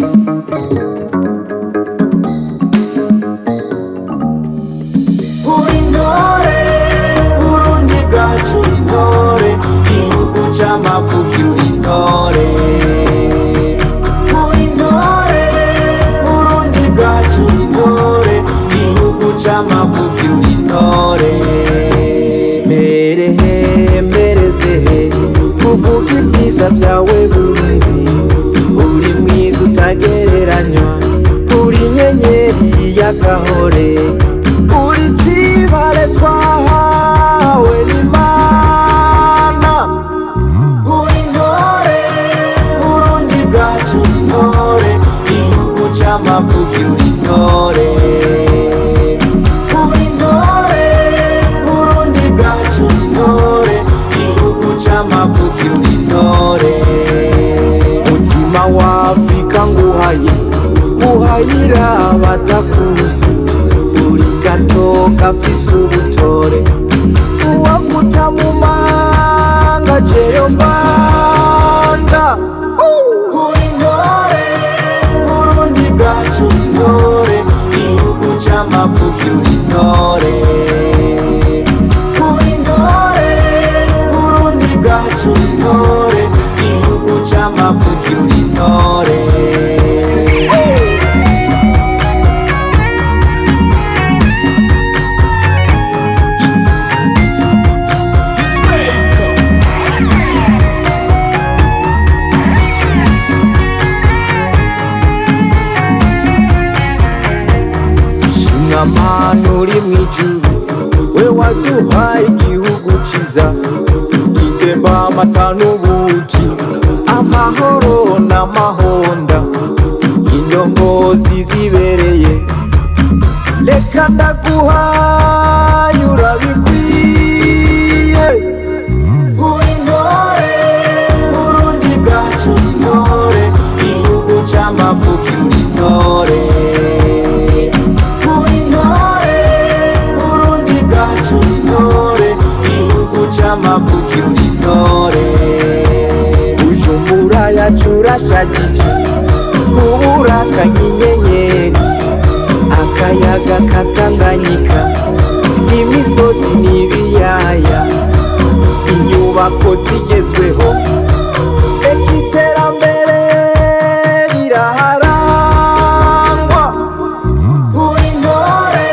Uri intore, Burundi bwacu, uri intore, gihugu c'amavukiro, uri intore. Uri intore, Burundi bwacu, uri intore, gihugu c'amavukiro, uri intore. Merehe merezehe kuvuga ibyiza byawe Burundi, uri mwiza utagereranywa, uri inyenyeri y'agahore, uri cibare twahawe n'Imana. Uri intore, Burundi bwacu, uri intore, gihugu c'amavukiro, uri intore. Uri intore, Burundi bwacu, uri intore, gihugu c'amavukiro, uri intore. Mutima wa Afrika nguhaye, nguhayira abatakuzi, uri gato gafise ubutore, uwaguta mu manga jeyo mbanza. Uri intore, Burundi bwacu, uri intore, gihugu c'amavukiro, uri intore. Uri intore, Burundi bwacu, uri intore, gihugu c'amavukiro, uri intore. Shimwa uri mw'ijuru, we waduhaye igihugu ciza gitemba amata n'ubuki, amahoro n'amahonda, indongozi zibereye. Reka ndaguhaye, urabikwiye. Uri intore, Burundi bwacu, uri intore, gihugu c'amavukiro, uri intore. Uri intore, Burundi bwacu, uri intore, gihugu c'amavukiro, uri intore. Bujumbura yacu urashajije, uburakanye inyenyeri, akayaga katanganyika, imisozi n'ibiyaya, inyubako zigezweho, eka iterambere riraharangwa. Uri intore.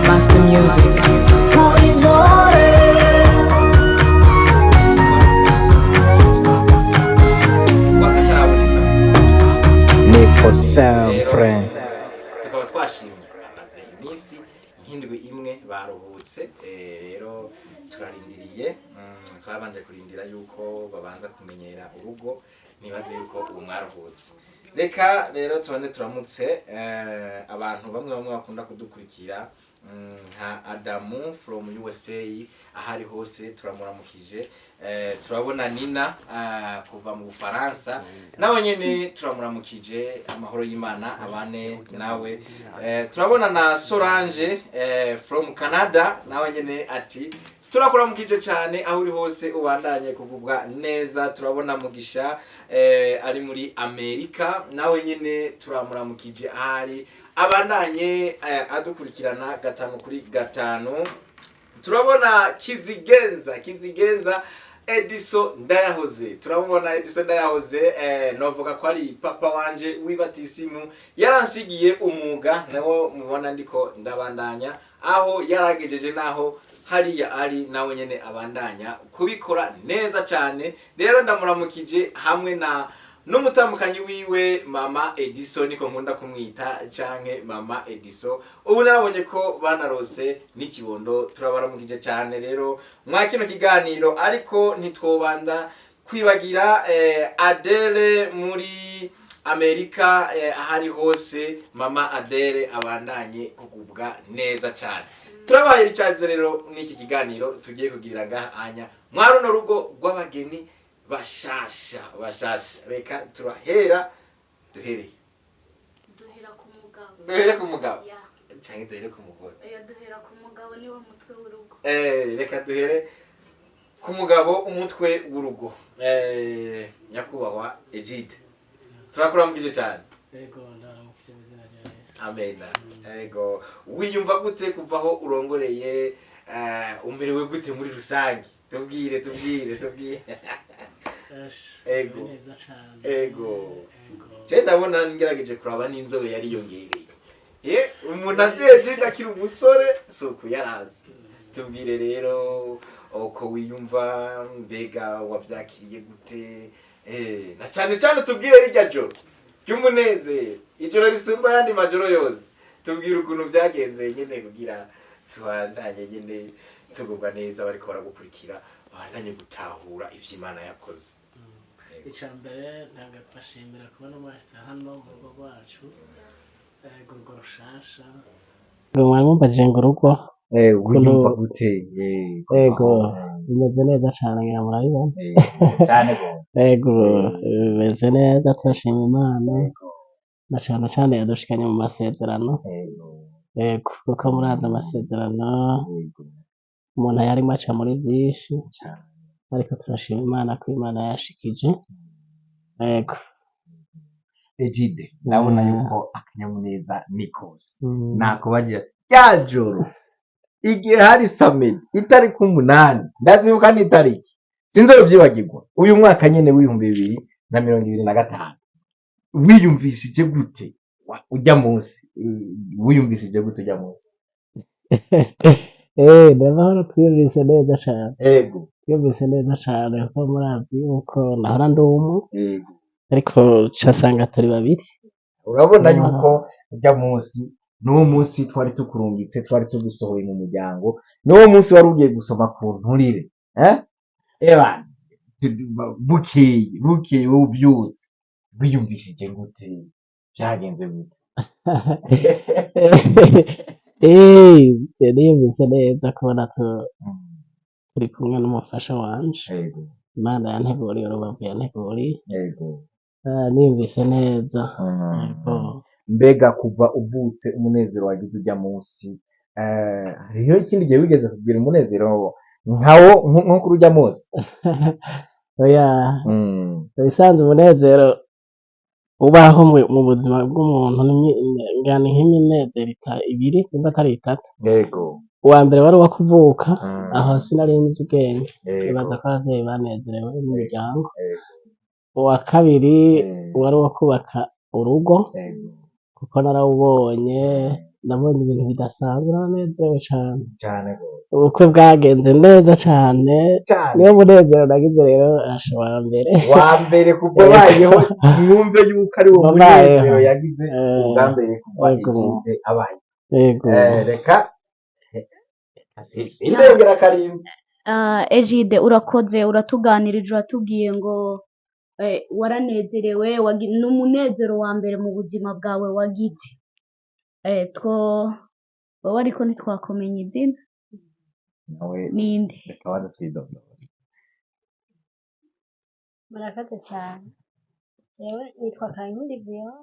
Master Music. Uri intore. Wakataraboneka. Nipo sempre. Tukaba twashimye, bamaze iminsi nk'indwi imwe baruhutse. Rero turarindiriye, twabanje kurindira yuko babanza kumenyera urugo. Nibaze yuko ubu mwaruhutse. Reka rero tubone turamutse abantu bamwe bamwe bakunda kudukurikira, nka Adamu from USA, aho ari hose turamuramukije. Turabona Nina kuva mu Bufaransa, nawe nyene turamuramukije, amahoro y'Imana abane nawe. Turabona na Solange from Canada, nawe nyene ati turakuramukije cyane, aho uri hose ubandanye kugubwa neza. Turabona Mugisha ari muri Amerika, nawe nyene turamuramukije, ahari abandanye adukurikirana gatanu kuri gatanu. Turabona Kizigenza Edison Ndayahoze, turamubona Edison Ndayahoze, novuga ko ari papa wanje w'ibatisimu, yaransigiye umwuga nawo mubona ndiko ndabandanya aho yaragejeje, naho hariya ari nawe nyene abandanya kubikora neza cyane. Rero ndamuramukije hamwe na n'umutambukanyi wiwe mama Edison, niko nkunda kumwita, canke mama Edison. Ubu narabonye ko banarose n'ikibondo, turabaramukije cyane rero mwa kino kiganiro. Ariko ntitwobanda kwibagira Adele muri Amerika, ahari hose mama Adele abandanye kugubwa neza cyane. Turabaye icyanze rero n'iki kiganiro tugiye kugirira ngaha anya mwa runo rugo rw'abageni bashasha bashasha. Reka turahera duhereye Duhera ku mugabo. Duhere ku mugabo Ya. cyangwa duhere ku mugore? Oya, duhera ku mugabo, niwe mutwe w'urugo. Reka duhere Ku mugabo, umutwe w'urugo, nyakubahwa Egide, turakuramukije cyane. Ego, ndaramukije mu izina rya Yesu. Amena. Ego, wiyumva gute kuva aho urongoreye? Umerewe gute muri rusange? Tubwire, tubwire, tubwire. Ash, Ego. ni neza cyane. Ego. Ego. Je ndabona ngerageje kuraba n'inzobe yariyongereye. Ye, umuntu azi Egide akiri umusore si uku yarazi. Tubwire rero uko wiyumva, mbega wabyakiriye gute? Na cyane cyane tubwire rirya joro ry'umunezero, ijoro risumba ayandi majoro yose. Tubwire ukuntu byagenze nyine kugira tubandanye nyine tugubwa neza, bariko baragukurikira babandanye gutahura ivyo Imana yakoze. Icya mbere, ntabwo bashimira kubona mwashyize hano mu rugo rwacu. Ego, urwo rushasha. Mwari mumbajije ngo urugo Wiyumva gute? Ego, bimeze neza cyane, ngira murabibona. Cyane gose. Ego, bimeze neza, turashima Imana na cyane cyane yadushikanye mu masezerano. Ego, kuko murazi amasezerano umuntu yarimo aca muri byinshi, ariko turashima Imana ko Imana yashikije. Ego. Egide, ndabona yuko akanyamuneza ni kose. Nakubagira ati rya joro igihe hari samedi itariki 8, ndazibuka n'itariki sinzobyibagirwa, uyu mwaka nyene w'2025, wiyumvishije gute? Ujya munsi wiyumvishije gute ujya munsi? Ndabona twiyumvise neza cane. Twiyumvise neza cane kuko murazi yuko nahora ndi umwe, ariko casanga turi babiri. Urabona yuko ujya munsi n'uwo munsi twari tukurungitse, twari tugusohoye mu muryango, n'uwo munsi wari ugiye gusoma ku nturire, eh eba bukeye bukeye wowe ubyutse wiyumvishije gute? Byagenze gute? Niyumvise neza kubona turi kumwe n'umufasha wanje. Imana yanteguriye, urubavu yanteguriye. Niyumvise neza. Yego. Mbega kuva uvutse, umunezero wagize ujya munsi, hariho ikindi gihe wigeze kugira umunezero nkawo nko kuri ujya munsi? Oya. Ibisanzwe umunezero ubaho mu buzima bw'umuntu ngana nk'iminezero ibiri nimba atari itatu. Uwa mbere wari uwo kuvuka, aho sinari nzi ubwenge. Nibaza ko abavyeyi banezerewe n'imiryango. Uwa kabiri wari uwo kubaka urugo, kuko narawubonye, nabonye ibintu bidasanzwe, naranezerewe cane. Cyane rwose. Ubukwe bwagenze neza cane. Cyane. Niwo munezero nagize rero, asha, wa mbere. Wa mbere kuva abayeho, mwumve yuko ari wo Wabayeho. munezero yagize ubwa mbere kuva Egide abaye. Reka sindengera karimbi. Egide, urakoze, uratuganirije, uratubwiye ngo waranezerewe, ni umunezero wa mbere mu buzima bwawe wagize. Two wowe ariko ntitwakumenya izina. Nawe ninde? Reka banze twidondora. Murakoze cyane. Jewe nitwa Kankindi Viola,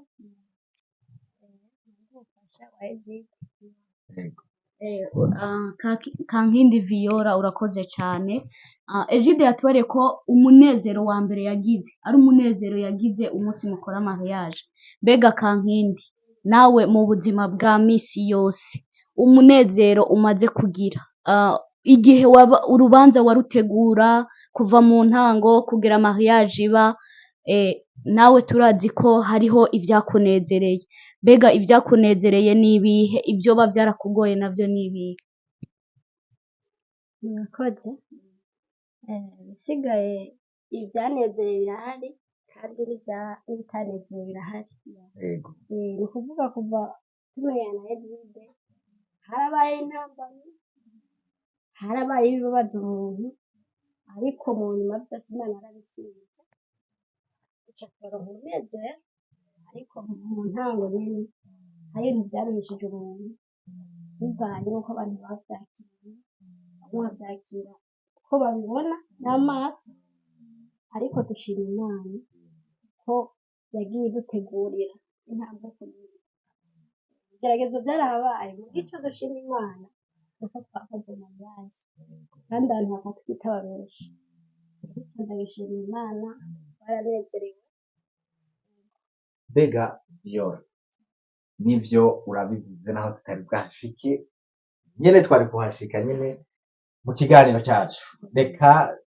umufasha wa Egide. Kankindi Viola, urakoze cyane. Egide yatwereye ko umunezero wa mbere yagize ari umunezero yagize umunsi mukora mariage. Mbega Kankindi, nawe mu buzima bwa misi yose, umunezero umaze kugira igihe waba urubanza warutegura kuva mu ntango kugera mariage iba, nawe turazi ko hariho ibyakunezereye. Mbega ibyakunezereye ni ibihe? Ibyoba byarakugoye navyo ni ibihe? Murakoze. Ibisigaye ibyanezereye birahari kandi n'ibitanezereye birahari. Ni ukuvuga kuva tumenyana na Egide harabaye intambamyi, harabaye ibibabaza umuntu, ariko mu nyuma byose Imana yarabisize, ica turonka umunezero. Ariko mu ntango nyene hari ibintu byaruhishije umuntu bivanye n'uko abantu bavyakiriye, bamwe bavyakira uko babibona n'amaso, ariko dushima Imana ko yagiye idutegurira intambwe ku yindi. Ibigeragezo vyarahabaye, muga ico dushima Imana Nuko twakoze mariage kandi abantu bakatwitaba benshi. Ndabishimira Imana, baranezerewe. Mbega Viola, nivyo urabivuze, naho tutari bwashike nyene, twari kuhashika nyene mu kiganiro cyacu. Reka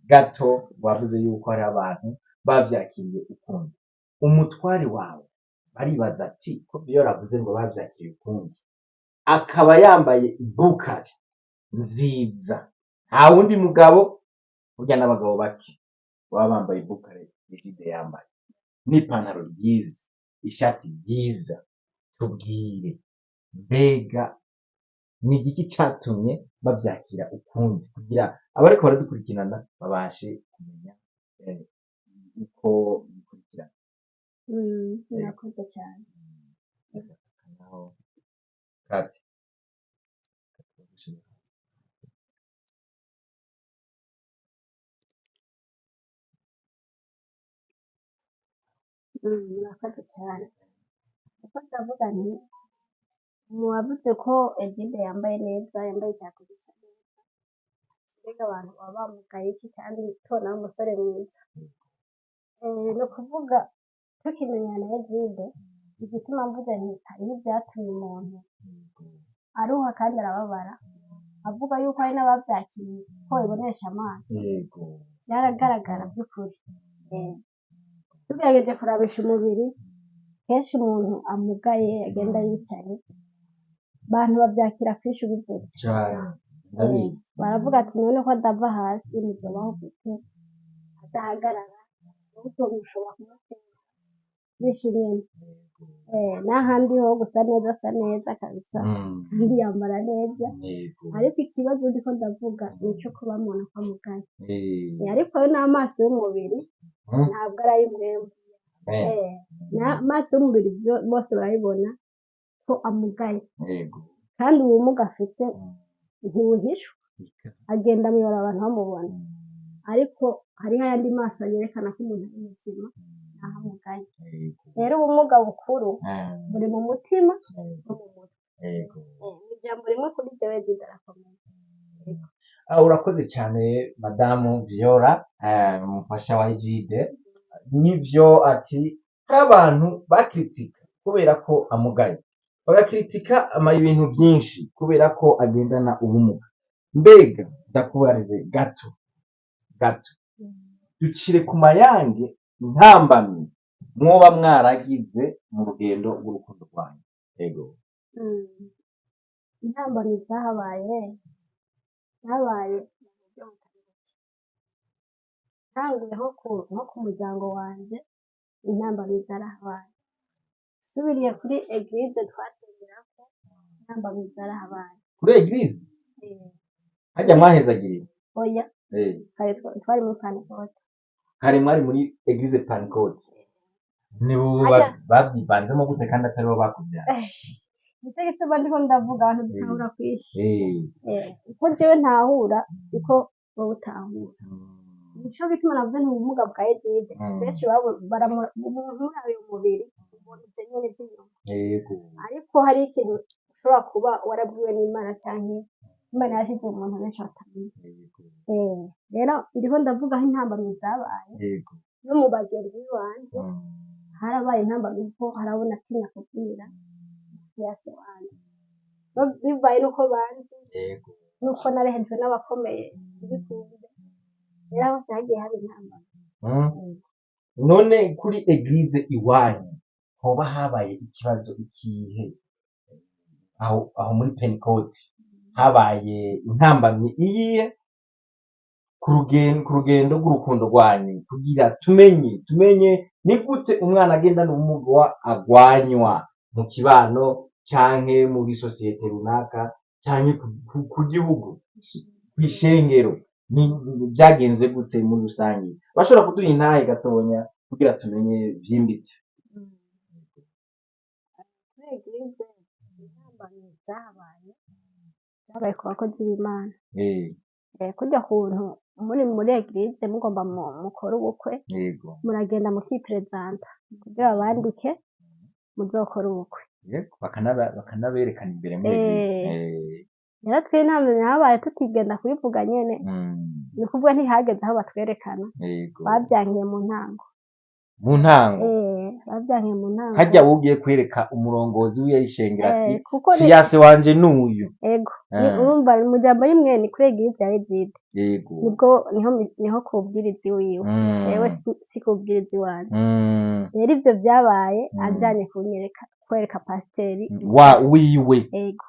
gato, wavuze yuko hari abantu bavyakiriye ukundi. Umutware wawe baribaza ati ko Viola avuze ngo bavyakiriye ukundi, akaba yambaye ibukari nziza, nta wundi mugabo, burya n'abagabo bake baba bambaye ibukari Egide yambaye, n'ipantaro ryiza, ishati ryiza. Tubwire, mbega ni igiki catumye bavyakira ukundi, kugira abariko baradukurikirana babashe kumenya uko bikurikirana? Murakoze cyane. Naho kati. Murakoze cyane. Uko ndavuga nti muwavuze ko Egide yambaye neza, yambaye ikirato gisa neza, mbega abantu baba bamugaye iki kandi tubona ari umusore mwiza? Ni ukuvuga tukimenyana na Egide, igituma mvuze nti hariho ibyatumye umuntu aruha kandi arababara, avuga yuko hari n'abavyakiriye ko babibonesha amaso, byaragaragara by'ukuri. Tugerageje kurabisha umubiri, kenshi umuntu amugaye agenda yicaye, abantu bavyakira kwinshi ubivuze. Cane, ndabizi. Baravuga ati none ko adava hasi muzobaho gute adahagarara, uburyo mushobora kumutera bishimye. N'ahandi ho gusa neza, asa neza kabisa, kandi yambara neza, ariko ikibazo ndiko ndavuga ni ico kuba umuntu ko amugaye. Ariko ayo ni amaso y'umubiri, ntabwo ari ay'impwemu. N'amaso y'umubiri bose barabibona ko amugaye, kandi ubumuga afise ntibuhishwa, agenda mw'ibarabara abantu bamubona, ariko hariho ayandi maso yerekana ko umuntu ari muzima naho amugaye. Rero ubumuga bukuru buri mu mutima no mu mutwe. Ijambo rimwe kuri jewe, Egide arakomeye. Urakoze cyane, madamu Viola, umufasha wa Egide. Nivyo, ati hari abantu bakritika kubera ko amugaye, bagakritika ama ibintu byinshi kubera ko agendana ubumuga. Mbega ndakubarize gato gato, ducire ku mayange intambamyi mwoba mwaragize mu rugendo rw'urukundo rwanyu. Yego. Intambamyi zahabaye, zabaye mu buryo butari buke. Ntanguye nko ku muryango wanje, intambamyi zarahabaye. Nsubiriye kuri église twasengerako, intambamyi zarahabaye. Kuri église hajya mwahezagiriwe? Oya. Kare twari muri Pentecôte. Kare mwari muri église Pentecôte, nibo babyivanzemo gute kandi atari bo bakubyara? Nico gituma ndiko ndavuga abantu dutahura kwinshi. Uko jewe ntahura siko wowe utahura. Nico gituma navuze nti ubumuga bwa Egide, benshi umuntu urabiye umubiri ubona ivyo nyene vy'inyuma, ariko hari ikintu ushobora kuba warabwiwe n'Imana canke Imana yashize mu muntu benshi batamenya. Rero ndiko ndavuga aho intambamyi zabaye, no mu bagenzi banje harabaye intambamyi, kuko harabona atinya kubwira fiancé wanje, bivaye nuko banzi, nuko narehejwe n'abakomeye ntibikunde. Rero hose hagiye haba intambamyi. None kuri église iwanyu hoba habaye ikibazo ikihe? Aho muri Pentecôte habaye intambamyi iyihe ku rugendo rw'urukundo rwanyu, kugira tumenye ni gute umwana agendana ubumuga agwanywa mu kibano canke muri sosiyete runaka canke ku gihugu, kw'ishengero? Byagenze gute muri rusange? Bashobora kuduha intahe gatonya kugira tumenye vyimbitse? Kuri église intambamyi zahabaye, zabaye ku bakozi b'Imana. Kurya kuntu muri église mugomba mukore ubukwe, muragenda mukiperezanta kugira babandike muzokore ubukwe. Yego, bakanaberekana imbere muri église. Rero twe nta habaye tutigenda kubivuga nyene, ni ukuvuga ntihageze aho batwerekana, Yego. bavyankiye mu ntango. Mu ntango. Bavyankiye mu ntango. Harya wowe ugiye kwereka umurongozi w'ishengero ati Kuko ni fiancé wanje n'uyu. Ego, ni urumva mu jambo rimwe ni kuri église ya Egide. Nibwo niho kubwiriza iwiwe. Jewe si kubwiriza iwanje. Rero ivyo vyabaye anjanye kunyereka kwereka pasiteri. Wa wiwe. Ego.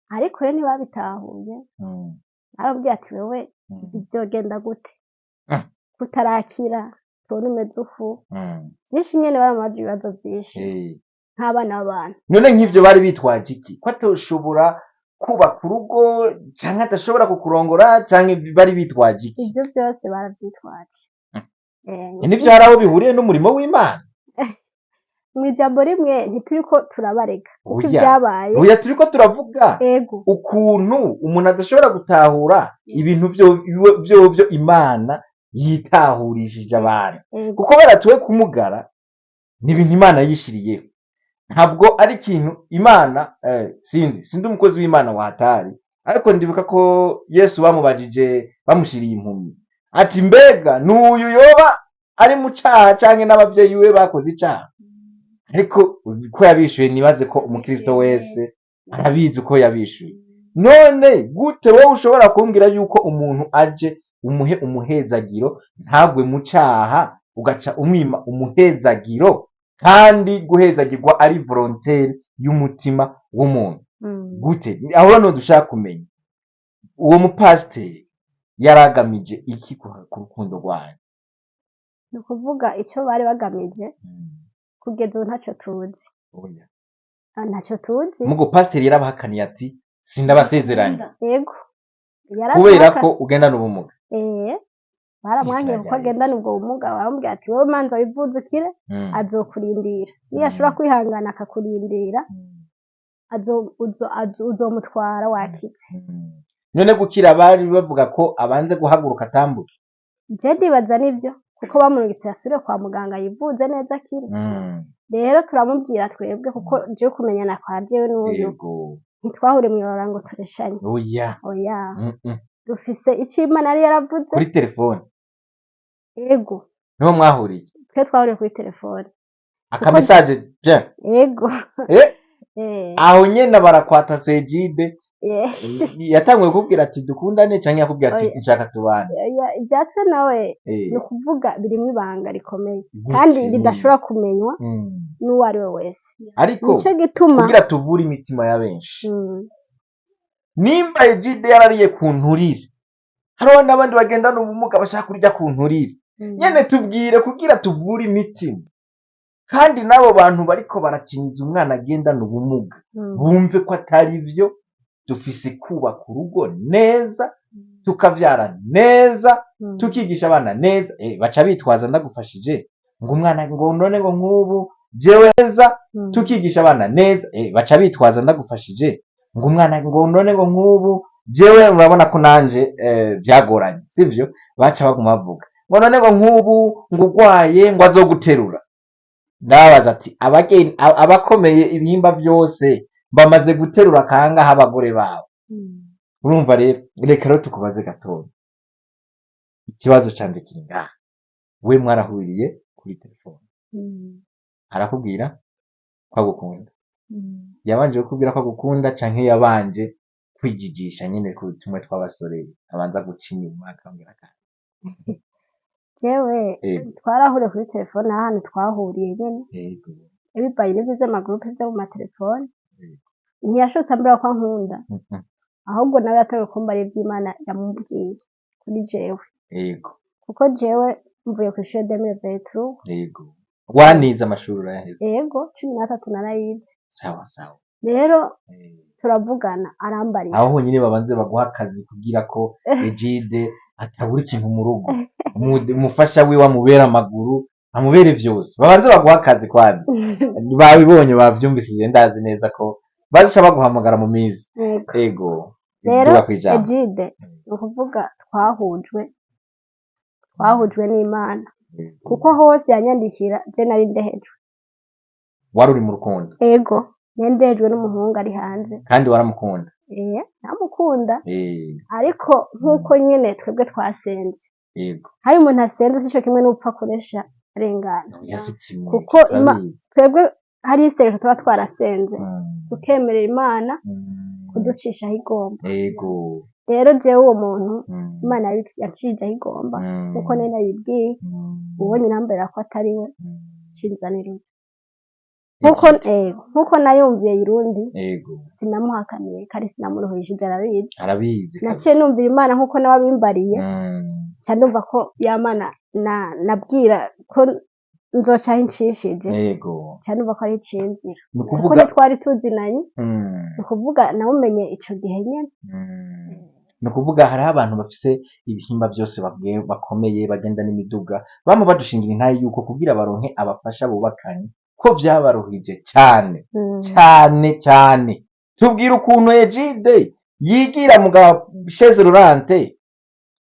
Ariko rero ntibabitahuye. Barambwiye ati wewe bizogenda gute? Kutarakira, tubona umeze uku. Vyinshi nyene baramubaza ibibazo vyinshi nk'abana b'abantu. None nk'ivyo bari bitwaje iki? Ko atoshobora kubaka urugo canke adashobora kukurongora, canke bari bitwaje iki? Ivyo vyose baravyitwaje. Nivyo hari aho bihuriye n'umurimo w'Imana? Mw'ijambo rimwe ntituriko turabarega kuko Oya. ivyabaye. Oya, turiko turavuga ukuntu umuntu adashobora gutahura ibintu vyovyo Imana yitahurishije abantu. Kuko baratuwe kumugara ni ibintu Imana yishiriyeho, ntabwo ari ikintu Imana sinzi, sindi umukozi w'Imana watari, ariko ndibuka ko Yesu bamubajije bamushiriye impumyi ati mbega n'uyu yoba ari mu caha canke n'abavyeyi we bakoze icaha? Ariko ko yabishuye, nibaze ko umukristo wese arabizi uko yabishuye. None gute wowe ushobora kumbwira yuko umuntu aje umuhe umuhezagiro ntagwe mu caha, ugaca umwima umuhezagiro, kandi guhezagirwa ari volontaire y'umutima w'umuntu? Gute aho rero dushaka kumenya uwo mupasiteri yaragamije iki ku rukundo rwanyu? Ni ukuvuga icyo bari bagamije kugeza ubu ntacyo tuzi. Oya. Ah, ntacyo tuzi. Mugo pasiteri yarabahakaniye ati sindabasezeranye. Yego. Kubera ko ugendana ubumuga. Baramwankiye Izina kuko rya agendana Yesu. ubwo bumuga. Baramubwira ati wowe manza wivuze ukire, azokurindira. Niyo ashobora kwihangana akakurindira, uzomutwara wakize. None gukira bari bavuga ko abanze guhaguruka atambuke? Je ndibaza nivyo, kuko bamurungitse asubire kwa muganga yivuze neza akire. Rero turamubwira twebwe, kuko jewe kumenyana kwa jewe n'uyu, ntitwahure mw'ibarabara ngo tureshanye. Oya. Oya. Dufise ico Imana yari yaravuze. Kuri telefone? Yego. Niho mwahuriye? Twe twahuriye kuri telefone. Akamesaje bien? Yego. Aho nyene barakwata Sejide. Yatanguye kukubwira ati dukundane, canke yakubwira ati Oya. nshaka tubane? Oya, ivyatwe nawe ni ukuvuga birimwo ibanga rikomeye kandi Gute? ridashobora kumenywa n'uwo ari we wese. Ariko Nico gituma kugira tuvure imitima ya benshi, nimba Egide yarariye ku nturire, hariho n'abandi bagendana ubumuga bashaka kurya ku nturire. Nyene tubwire kugira tuvure imitima, kandi n'abo bantu bariko baracinyiza umwana agendana ubumuga bumve ko atari byo. Dufise kubaka urugo neza, tukavyara neza, tukigisha abana neza. Baca bitwaza ndagufashije ngo umwana ngo none ngo nk'ubu jewe neza, tukigisha abana neza. Baca bitwaza ndagufashije ngo umwana ngo none ngo nk'ubu jewe murabona ko nanje byagoranye, sivyo? Baca baguma bavuga ngo none ngo nk'ubu ngo ugwaye ngo azoguterura. Ndababaza ati abakomeye ibihimba byose bamaze guterura kangahe abagore babo? Urumva rero, reka rero tukubaze gatoya. Ikibazo canje kiri ngaha: we mwarahuriye kuri telefone, arakubwira ko agukunda. Yabanje kukubwira ko agukunda canke yabanje kwijijisha nyene ku tumwe tw'abasore abanza guca inyuma akambwira kandi? Jewe twarahuriye kuri telefone, ahantu twahuriye nyene bibaye n'ivyo vy'amagurupe vyo mu matelefone. Ntiyashotse ambwira ko ankunda, ahubwo nawe yatanguye kumbara ivy'Imana yamubwiye kuri jewe, kuko jewe mvuye kw'ishure 2023. Yego, wanize amashuri urayaheza? Yego, 13 narayize. Sawa sawa. Rero turavugana, arambarira. Aho honyine babanze baguha akazi kugira ko Egide atabura ikintu mu rugo. Umufasha wiwe amubere amaguru, amubere vyose. Babanze baguha akazi kwanza. Babibonye, bavyumvise, ndazi neza ko bazica baguhamagara mu minsi. Yego. Ego. Rero Duga kwijambo. Egide, ni ukuvuga twahujwe n'Imana, kuko hose yanyandikira je nari ndehejwe. Wari uri mu rukundo? Ego. Nendejwe n'umuhungu ari hanze. Kandi waramukunda? Eh, namukunda, ariko nk'uko nyene twebwe twasenze, hari umuntu asenze sico kimwe n'upfa kuresha arengana. Oya, si kimwe. Kuko turabizi. Twebwe hari isengesho tuba twarasenze, tukemerera Imana kuducishaho igomba. Rero jewe uwo muntu, Imana yancishije aho igomba, kuko nari nayibwiye, ubonye irambwira ko atari we, cinzanira uyu. Nkuko nayumviye Irundi, sinamuhakaniye kandi sinamuruhishije, arabizi. Arabizi. Naciye numvira Imana nkuko nawe abimbariye, nca ndumva ko ya Mana nabwira ko nzoca aho incishije, nca ndumva ko ari icinzira, ni kuko ukuvuga ntitwari tuzinanye. Ni ukuvuga nawumenye ico gihe nyene. Ni ukuvuga hariho abantu bafise ibihimba byose bakomeye, bagenda n'imiduga, bama badushingira intahe yuko kugira baronke abafasha bubakanye ko vyabaruhije cane, cane cane. Tubwira ukuntu Egide yigira mu ga chaise roulante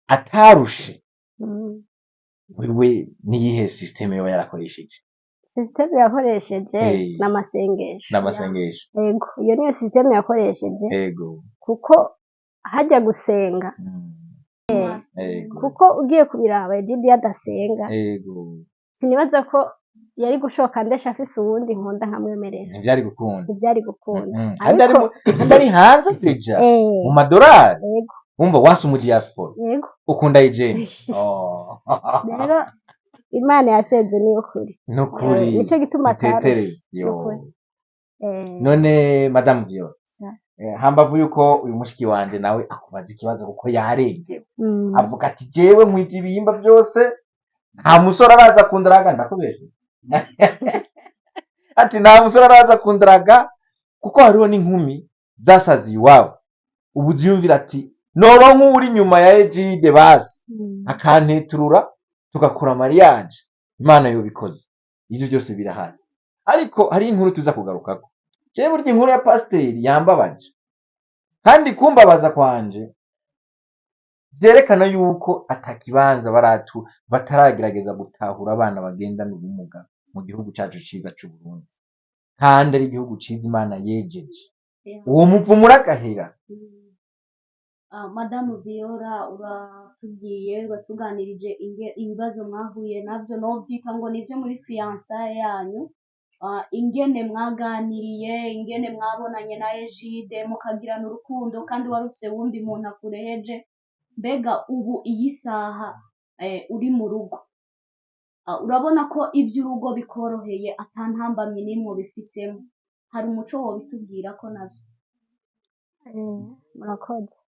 atarushe. Wewe niyihe système yoba yarakoresheje? Système yakoresheje n'amasengesho. N'amasengesho. Yego, iyo niyo système yakoresheje, kuko hajya gusenga, kuko ugiye kubiraba, Egide iyo adasenga, sinibaza ko yari gushoka ndesha afise uwundi nkunda nkamwemerera. Ntivyari gukunda. Ntivyari gukunda. Kandi ari Ariko kandi ari hanze déjà, mu madorari. Wumva wanse umu diaspora? Yego. Ukunda Ejene, oh. Rero Imana yasenze niyo kuri. Nukuri. Nico gituma atarushe. Utetereze yo. Nukuri. None Madamu Viola, Sa. Hambavu yuko uyu mushiki wanje nawe akubaza ikibazo kuko yarengewe, avuga ati jewe nkwije ibihimba byose, nta musore araza kundaraga. Ndakubeshe? Ati nta musore araza kundaraga, kuko hariho n'inkumi zasaziye iwabo, ubu ziyumvira ati noronka uri inyuma ya Egide basi, akanteturura tugakora mariage, Imana yobikoze. Ivyo byose birahari, ariko hari inkuru tuza kugarukako. Jewe burya inkuru ya pasiteri yambabaje, kandi kumbabaza kwanje vyerekana yuko atakibanza baratu bataragerageza gutahura abana bagendana ubumuga mu gihugu cacu ciza c'Uburundi, kandi ari igihugu ciza Imana yejeje. Uwo muvumo uragahera. Madamu Viola, uratubwiye, uratuganirije ibibazo mwahuye navyo, novyita ngo nivyo muri fiançailles yanyu. Ingene mwaganiriye, ingene mwabonanye na Egide mukagirana urukundo, kandi wari ufise wundi muntu akureheje. Mbega ubu iyi saha uri mu rugo, urabona ko ivy'urugo bikoroheye, ata ntambamyi n'imwe ubifisemo? Hari umuco wobitubwira ko navyo? Murakoze.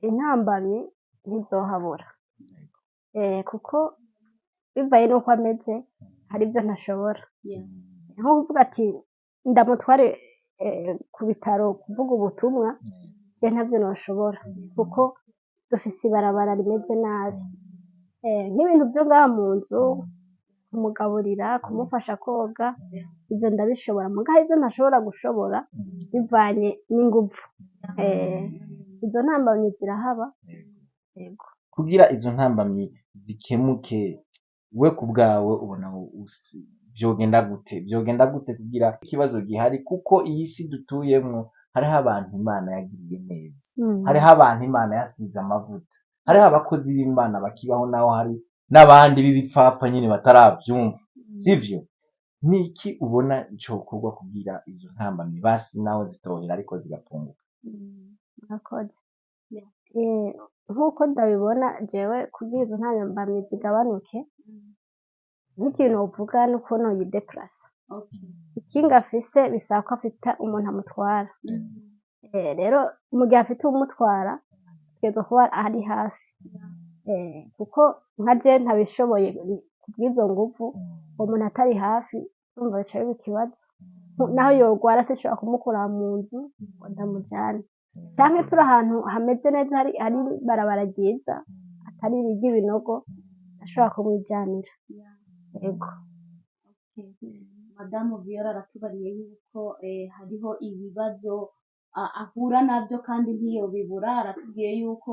Intambamyi ntizohabura, kuko bivaye n'uko ameze hari ibyo ntashobora, nko kuvuga ati ndamutware ku bitaro kuvuga ubutumwa, je ntabyo noshobora, kuko dufise ibarabara rimeze nabi. Nk'ibintu vyo ngaha mu nzu, kumugaburira, kumufasha koga, ivyo ndabishobora, muga hari ivyo ntashobora gushobora bivanye n'inguvu. Izo ntambamyi zirahaba, yego. Kugira izo ntambamyi zikemuke, we ku bwawe ubona vyogenda gute kugira ikibazo gihari? Kuko iyi si dutuyemwo hariho abantu Imana yagiriye neza, hariho abantu Imana yasize amavuta, hariho abakozi b'Imana bakibaho, naho hari n'abandi b'ibipfapfa nyene bataravyumva, sivyo? Niki ubona cokorwa kugira izo ntambamyi basi naho zitohera ariko zigapunguka? Murakoze. Nk'uko ndabibona jewe, kugira izo ntambamyi zigabanuke, nk'ikintu wovuga n'ukuntu yideplasa. Ikinga afise bisaba ko afita umuntu amutwara. Rero mu gihe afite uwumutwara, ategerezwa kuba ari hafi, kuko nka je ntabishoboye kubw'izo nguvu, uwo muntu atari hafi urumva bica biba ikibazo. Naho yorwara sinshobora kumukura mu nzu ngo ndamujane, canke turi ahantu hameze neza, hari ibarabara ryiza atari iry'ibinogo, ndashobora kumwijanira, yego. Madamu Viola aratubariye yuko hariho ibibazo ahura navyo kandi ntiyobibura. Aratubwiye yuko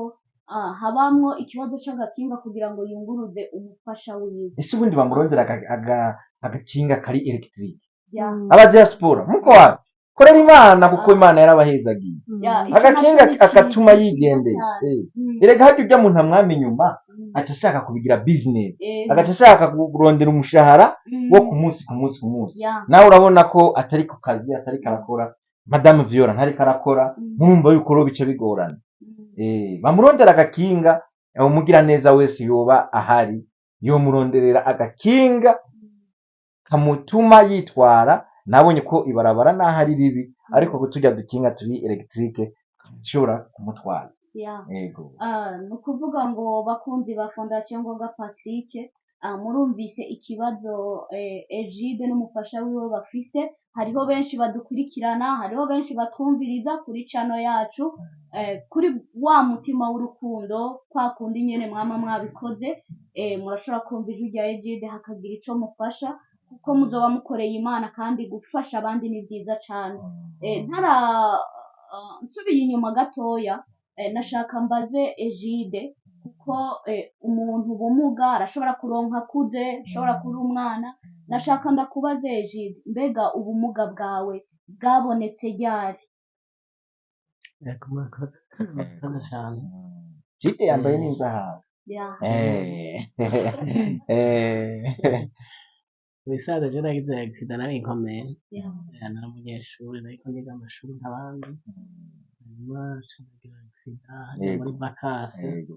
habamwo ikibazo c'agakinga kugira ngo yunguruze umufasha wiwe. Ese ubundi bamurondera agakinga kari électrique? Ya. Aba diaspora muko wapi? Korera Imana, kuko Imana yarabahezagiye. Ya, ico Agakinga naco ni agatuma ciza yigendesha. cane. Erega harya urya muntu amwama inyuma, aca ashaka kubigira business, agaca ashaka kurondera umushahara wo ku munsi ku munsi ku munsi. Nawe urabona ko atari ku kazi, atari karakora. Madame Viola ntariko arakora. Murumva yuko rero bica bigorana. Bamurondera agakinga. Umugira neza wese yoba ahari yomuronderera agakinga kamutuma yitwara. Nabonye ko ibarabara naho ari ribi, ariko ko turya dukinga turi électrique ishobora kumutwara. Yego. Ah, ni ukuvuga ngo bakunzi ba Fondation Ngoga Patrick, murumvise ikibazo Egide n'umufasha wiwe bafise. Hariho benshi badukurikirana, hariho benshi batwumviriza kuri channel yacu, kuri wa mutima w'urukundo kwa kundi nyene mwama mwabikoze, murashobora kumva ijwi rya Egide hakagira ico mufasha, kuko muzoba mukoreye Imana, kandi gufasha abandi ni vyiza cane. Ntara nsubiye inyuma gatoya, nashaka mbaze Egide, kuko umuntu ubumuga arashobora kuronka akuze, ashobora kuba umwana. Nashaka ndakubaze Egide, mbega ubumuga bwawe bwabonetse ryari? Yego, murakoze, murakoze cane. Jide yambaye n'inzahabu. Mu bisanzwe je nagize accident nari nkomeye. Nari umunyeshuri, nariko niga amashuri nk'abandi, hanyuma nca ndagira accident hariya muri vacances,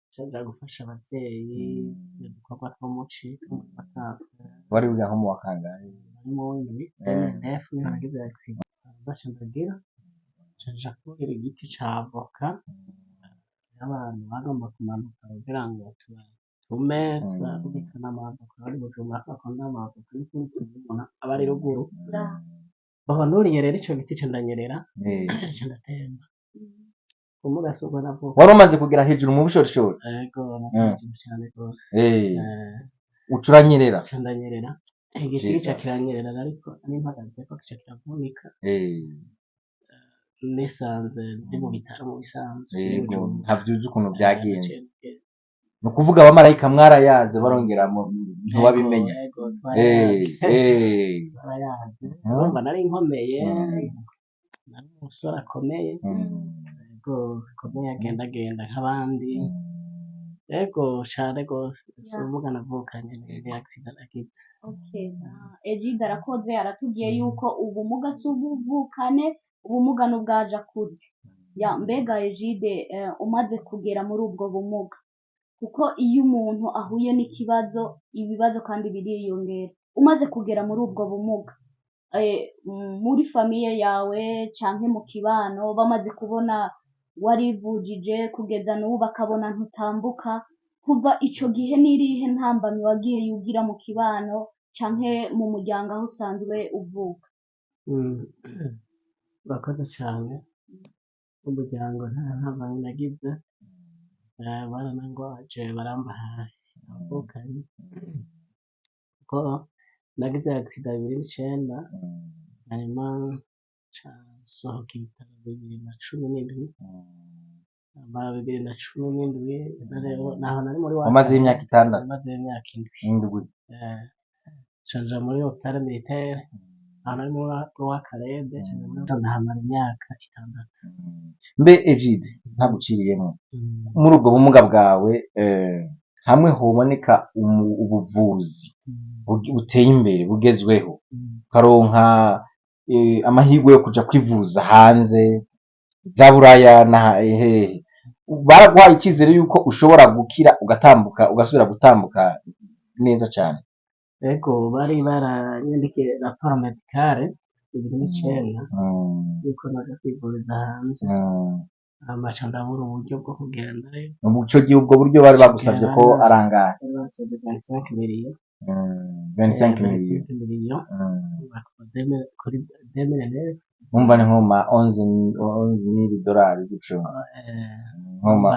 nca nja gufasha abavyeyi udukorwa two muci, two muri vacances. Wari wiga nko mu wa kangahe? Nari mu w'indwi, 2009 niho nagize accident. Hanyuma nca ndagira, nca nja kurira igiti ca avoka, abantu bagomba kumanuka kugira ngo tubatume turarungikana amavoka. Bari Bujumbura ko bakunda amavoka, n'ukundi kuntu umuntu aba ari ruguru. Baho nuriye rero ico giti, ca ndanyerera, ca ndatemba. Ubumuga si ubwo navuka. Wari umaze kugera hejuru mu bushorishori? Ego, hejuru cane gose. Uca uranyerera? Ca ndanyerera, igiti gica Jesus. kiranyerera, ariko nimpagazeko kica kiravunika. Nisanze ndi mu bitaro mu bisanzwe i Bujumbura. Ntavyuzi ukuntu vyagenze? Ni ukuvuga abamarayika mwarayaze, barongera ntiwabimenya? Ego, twarayaze. Twarayaze. Urumva nari nkomeye, nari umusore akomeye. Ego, akomeye, agendagenda nk'abandi. Ego, cane gose. Si ubumuga navukanye, ni accident nagize. Okay. Egide arakoze, aratubwiye yuko ubumuga si ubuvukane, ubumuga n'ubwaje akuze. Ya, mbega Egide, umaze kugera muri ubwo bumuga, kuko iyo umuntu ahuye n'ikibazo, ibibazo kandi biriyongera. Umaze kugera muri ubwo bumuga, muri famille yawe canke mu kibano, bamaze kubona warivujije kugeza n'ubu bakabona ntutambuka, kuva ico gihe n'irihe ntambamyi wagiye ugira mu kibano canke mu muryango aho usanzwe uvuka? Urakoze cane. Umuryango nta ntambamyi nagize, baranangwaje, baramba hafi abavukanye, kuko nagize accident 2009, hanyuma nca nsohoka ibitaro 2017. Mara 2017 rero naho nari muri wa Wamazeyo imyaka 6? Namazeyo imyaka 7. 7. Nca nja muri hôpital militaire, aho nari muri wa Karede, ndahamara imyaka 6. Mbe Egide, ntaguciriyemwo, muri ubwo bumuga bwawe, hamwe hoboneka ubuvuzi buteye imbere bugezweho, ukaronka amahirwe yo kuja kwivuza hanze za Buraya na hehe, baraguhaye icizere yuko ushobora gukira, ugatambuka, ugasubira gutambuka neza cane? Ego, bari baranyandikiye rapport médicale 2009 yuko noja kwivuriza hanze, hama ca ndabura uburyo bwo kugendayo. Ubu ico gihe ubwo buryo bari bagusavye ko arangahe? Bari bansavye 25 millions. 25 millions. 25 millions kuri 2009. Umva, ni nko ma 11 mille dolari gutyo, nko ma